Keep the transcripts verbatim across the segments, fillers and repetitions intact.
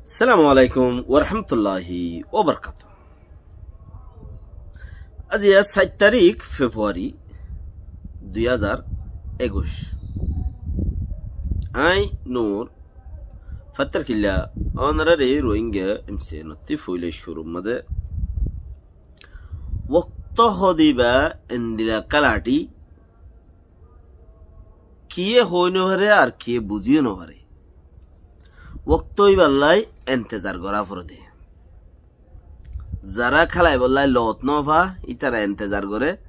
Assalamu alaikum warahmatulláhi wabarakátuhu. Aijja sair tarík February dui házar ekuic. Añí Nur Fattar Killa, ónoraré Rohingya M C N ottú foila cúrur mazé. Wokto hoó de íba endilla kalathi, kiyé hoói nofaré ar kiyé buzíyo nofaré. Wokto íballá entezar gorá foré de. Zará kélaibollá loot nofa, ítara entezar goré.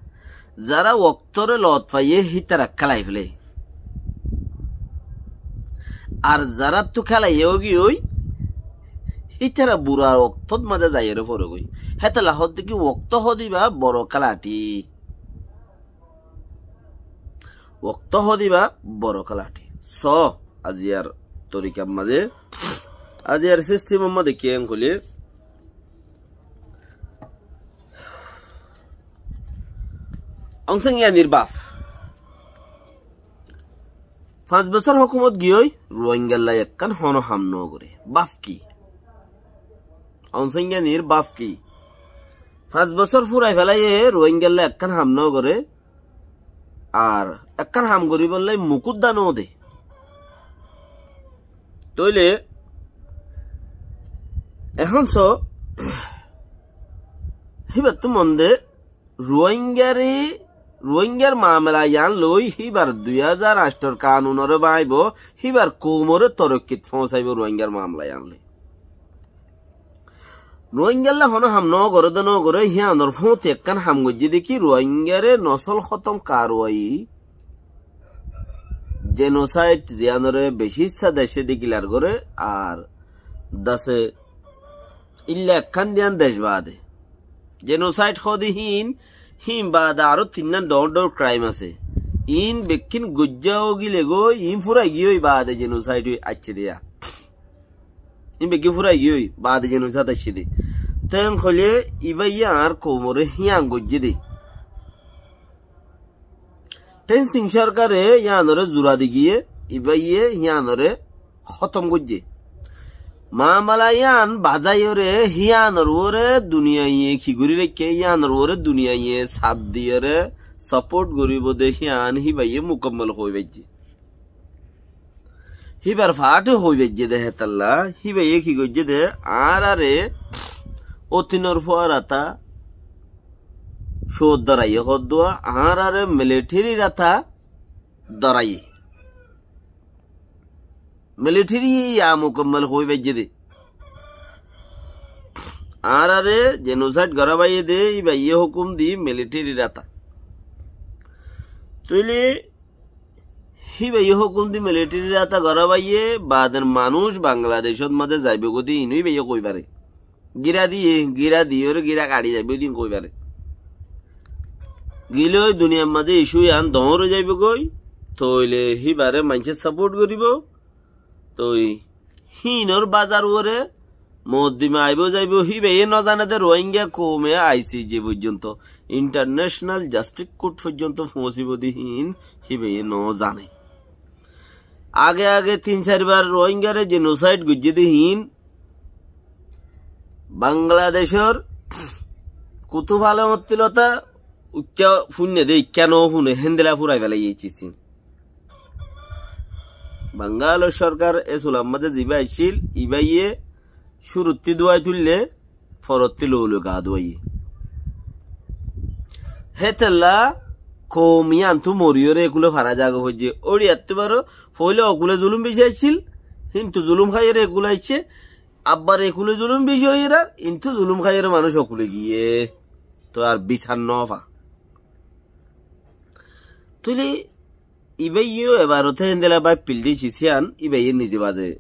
Zará woktóre loot faiyé, hítara kélai felé. Ar zaráttu kélaiye óigiyoi, hítara bura woktót mazé zaiyóre foré goi. Hétolla hoódde ki wokto hoó de íba boro kalathi. Wokto hoó de íba boro kalathi. Só, aijjar torikar mazé, aijjar sistemor mazé ki hoilé, Aung San Suu Kyir baf. Fañs bosór hókumot giyói Rohingyallá ekkán honó ham nógoré. Baf ki? Aung San Suu Kyir baf ki? Fañs bosór furai felaiyé Rohingyallá ekkán ham nógoré, ar ekkán ham goríbollá mukúdda nóde. Tóile ehón só, híbattú mon de Rohingyaré, Rohingyar mamela yián loi híbar dui házar añcthor kanunoré báñgibo, híbar koumoré torokkit foóñsaibo Rohingyar mamela yián loi. Rohingyallá honó ham nógoré de nógoré, híyanor fúñti ekkán ham goijjé de ki, Rohingyaré nosól hótom karwai, genocide, ziyánoré bicí issá decé dikilar goré, ar dase illa ekkán diyan dec baade. Genocide hoó de híin, híin baade aró tinnán dhoóñr dhoóñr crime asé. Iín bekkín goijjá ógile goi, iín furai giyói baade genocide ói aiccé de yá. Iín bekkín furai giyói, baade genocide aiccé de. Te hoilé ibáye añár koumoré híyan goijjé de. Théin Sin sorkare yíanoré zura di giyé, ibáye yíanoré hótom goijjé. Mamela yían bazaiyóre híanor uore duniyaiye ki gorí raikké, yíanor uore duniyaiye saf diyóre saport goríbo de hían híbaye mukammol hoi faijjé. Híbar faáte hoi faijjé de hétalla, híbaye ki goijjé de, añáráre ótinor fúar ata cóot doraiyé hoddúa, añáráre militerir ata doraiyé. Militeri ya mukammol hoi faijjé de. Añáráre genocide gorá faiyé de, híbaye hókum di militerir ata. Tóile híbaye hókum di militerir ata gorá faiyé, bader manúic Bangladecót mazé zaibou goi de, iín ó híbaye hoi faré. Gíra diyé, gíra diyóre gíra kaçi zaibou de iín hoi faré. Gilé ói duniyar mazé issue yián dhoóñr ói zaibou goi, tóile híbaré maincé saport goríbou, toi híinor bazar uore moddima aibóu zaibóu, híbaye nozané de Rohingya koume I C J foijjonto, International Justice Court foijjonto foóñsibóu de híin híbaye nozané. Age age tin sairbar Rohingyare genocide goijjé de híin Bangladecór kutufale ottilota uikká fúinne de, ikká nofúne, héndila furai felaiyé iccí sin. Bangalor sorkar e sular mazé zibá aiccíl, ibáye cúruttí duwai tuillé, forottí louloi gaa duwaiyé. Hétella koum yíantu moriyóre ekule fara zaga foijjé. Óri ettú baro, foóila okule zulum bicí aiccíl, híntu zulum háiyore ekule aiccé, abbar ekule zulum bicí óiyerar, híntu zulum háiyore manúic okule giyé. Toi ar bisar nofa. Tóile ibáye yó ebar óte héndila báiffel de iccí yián, ibáye nize baze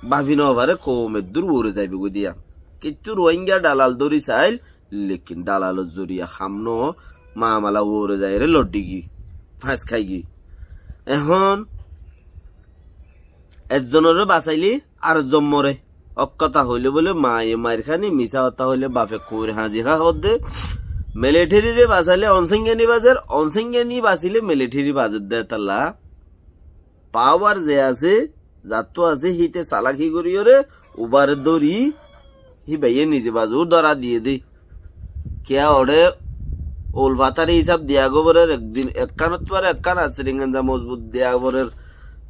báfi nofaré koum eddúr uore zaibou goi de yián. Kiccú Rohingya dalal dóri sail, lekin dalalor zoriya ham no, mamela uore zaiyóre loddi giyói, fáñs kái giyói. Ehón ezzonoré basailé ar zon more. Ók hotá hoilé bóle maye mair háni, misá hotá hoilé bafe kuñir hañzi há hoódde. Militherire basailé Onsángiyani bazer, Onsángiyani basilé militheri bazer dé hétalla. Pawar ze asé, zattú asé, híte salaki goríyoré, ubare dóri, híbaye nize bazur dóra diyé dé. Kiyá oré ulfatári hísab diya gó borer, ekdin ekkánottu ar ekkán asiringanza mozbut diya borer.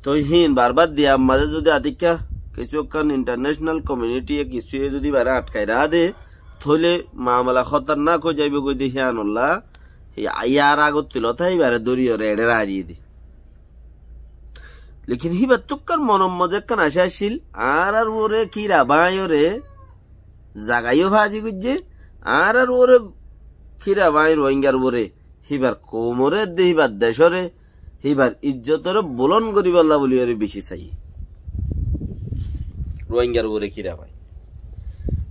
Toi híin barbar diyar mazé zudi atikká kissú ekkán international community ye kissúye zudi ibare atkai raá dé, tóile mamela hótarnak ói zaibói goi dé híanolla, yar agottú lotá ibare dóriyoré eçé raá diyé dé. Lekin híbattú ekkán monor mazé ekkán acá accíl, añárar uore kíra báñiyoré zagaiyó fazi goijjé, añárar uore kíra báñi Ruáingar uore, híbar koumoré edde híbar decóre, híbar ijjotoré bulón goríbolla bóliyoré bicí saiyé. Ruáingar uore kíra báñi.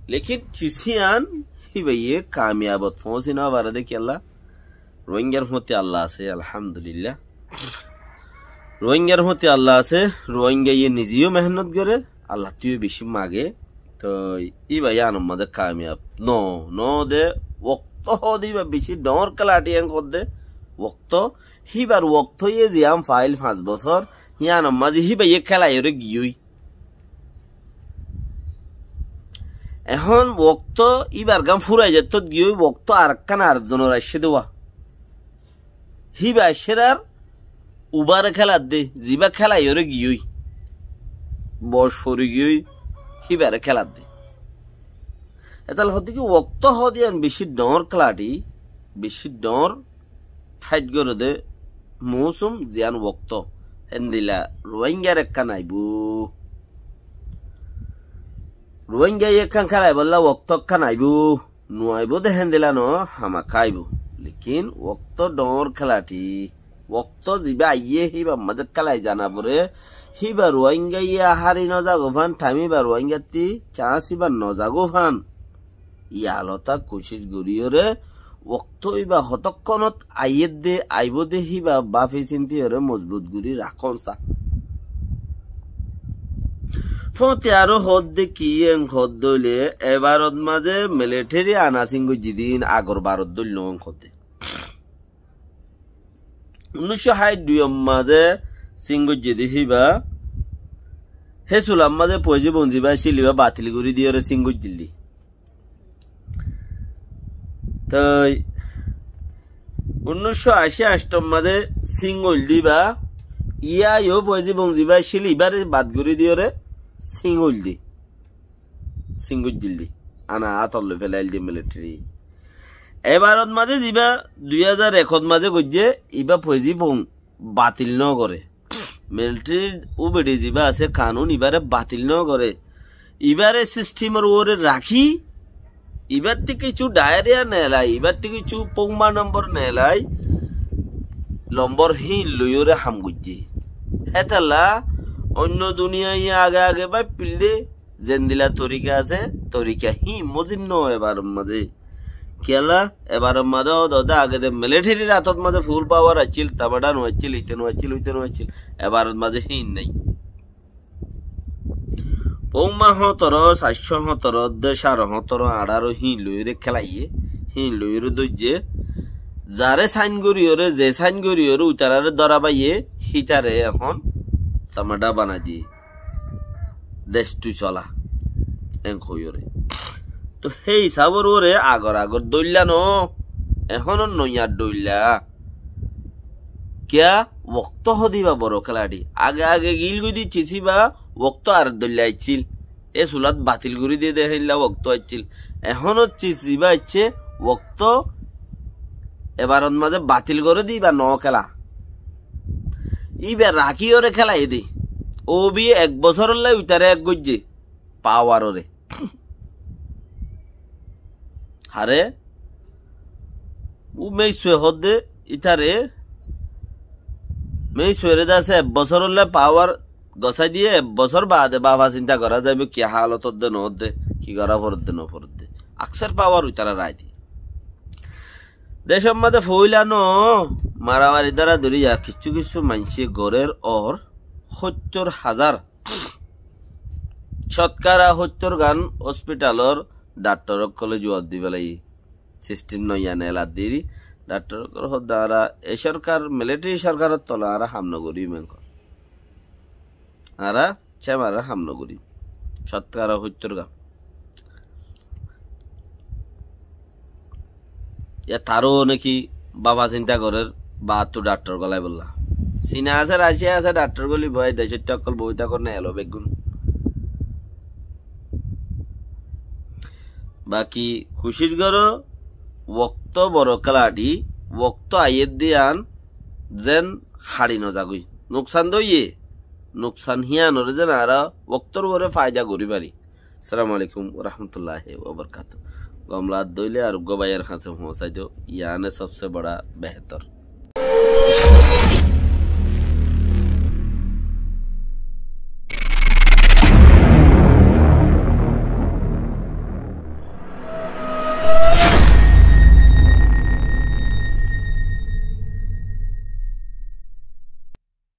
Lekin cis hían híbaye kamiyabot foóñsi nofaré dé kiyólla, Ruáingar fúañti Alla asé, alhamdulillah. Ruáingar fúañti Alla asé, Ruáingaye nizeyó mehénnot goré, Allattúyó bicí mage. Toi íba yíanor mazé kamiyab no, no dé, woktó hoóde íba bicí dhoóñr kélathi en hoódde, woktó, híbar woktóye ziyán fail fañs bosór, yíanor mazé híbaye kélaiyóre giyói. Ehón woktó íbar gán fúrai zaittót giyói, woktó arekkán ar zonor aiccé dé wá. Híba aiccér ar ubare kéladde, zibá kélaiyóre giyói. Boc fori giyói, híbare kéladde. Hétalla hoódde ki woktó hoóde yían bicí dhoóñr kélathi, bicí dhoóñr fáit goré dé mousum ziyán woktó. Héndilla Ruáingar ekkán aibóu. Ruáingaye ekkán kélaibólla woktó ekkán aibóu. Nuaibóu dé héndilla noó, hamakká aibóu. Lekin woktó dhoóñr kélathi. Woktó zibá aiyé híbar mazé kélai zana foré. Híba Ruáingaye hári nozagóu fán, thaim íba Ruáingattí cañs íba nozagóu fán. Yalotá kucíc goríyoré, woktó íba hotókkonót aiyédde, aibóu dé híba báfi sintíyoré mozbut gorí rakón sa. Fúañti aró hoódde ki en hoódde óile, e barot mazé militheri ana síngoijjí dé híin agor barot dóilla en hoódde. Unnúiccó háit duiyot mazé síngoijjí dé híba, hé sulat mazé Foizí Bongzibá accíl íba batil gorí diyoré síngoijjíl dé. Toi unnúiccó ací añcthót mazé síng óil dé íba, yá yó Foizí Bongzibá accíl íbaré bad gorí diyoré síng óil dé. Síngoijjíl dé. Ana átot loi félaiyél dé militheri. E barot mazé zibá dui házar ekót mazé goijjé, íba Foizí Bong batil nógoré. Militeri ubedi zibá asé kanun ibáre batil nógoré. Ibáre sistimor uore rakí, ibáttí kissú dhairiya neelai, ibáttí kissú foumma nombor neelai, lombor híin loiyóre ham goijjé. Hétalla oinno duniyaiye age age báiffél dé, zendilla torika asé, torika híin mozin noó e barot mazé. Kiyólla, e barot mazé ódode agede militerir átot mazé ful pawar accíl, tamada no accíl, ite no accíl, uite no accíl. E barot mazé híin nái. Foumma hótoro, saircó hótoro, de cáre hótoro, añçáro híin loiyóre kélaiyé, híin loiyóre dóijje. Zare sáin goríyoré, ze sáin goríyoré, uitarare dóra faiyé, hítare ehón tamada banai diyé. Dec tui sola. En hoiyóre. Toi hé isábor uore agor agor dóilla noó. Ehóno noya dóilla. Kiyá? Woktó hoóde íba boro kélathi. Age age gil goi dé cis íba woktó ar dóilla aiccíl. E sulat batil gorí diyé dé héilla woktó aiccíl. Ehóno cis íba aiccé woktó e barot mazé batil goré dé íba noó kéla. Íba rakíyoré kélaiyé dé. Óbi ek bosórolla uitaré ek goijjé. Pawaroré. Hare? U Meic Sué hoódde ítare. Meic Suére de asé ek bosórolla pawar gosái diyé, ek bosór baade bafa sinta gorá zaibóu ki hálot ódde noódde, ki gorá foredde noforedde. Akser pawar uitará rai diyé. Decór mazé foóila noó, maramari dóradóri ya kissú kissú maincé gorér or hóittor házar. Cótkara hóittor gán hóspitalor dhaktor ókkole zuab di félaiye. Sistim no iyan elat diri. Dhaktor ókkole hoódde añára e sorkar, militeri sorkaror tole añára ham no gorim enkor. Añára cemarar ham no gorim. Cótkara hóittor gán. Yá taró niki báfa sinta gorer, baáttu dhaktor golai bolla. Sina asé, Racia asé, dhaktor goli boi, decóitta ókkol boi tákor ne elo beggún. Baki kucíc goró, wokto boro kélaçi, wokto aiyér de yián zen haçi no zagói. Nuksan de óiye, nuksan híanoré zen añára woktor uore faida gorí fari. Assalamu alaikum warahmatulláhi wabarakátuhu. Gom lagdé óile ar uggwá báiyor hañsé foóñsai do, yiáne sobse bora behétor.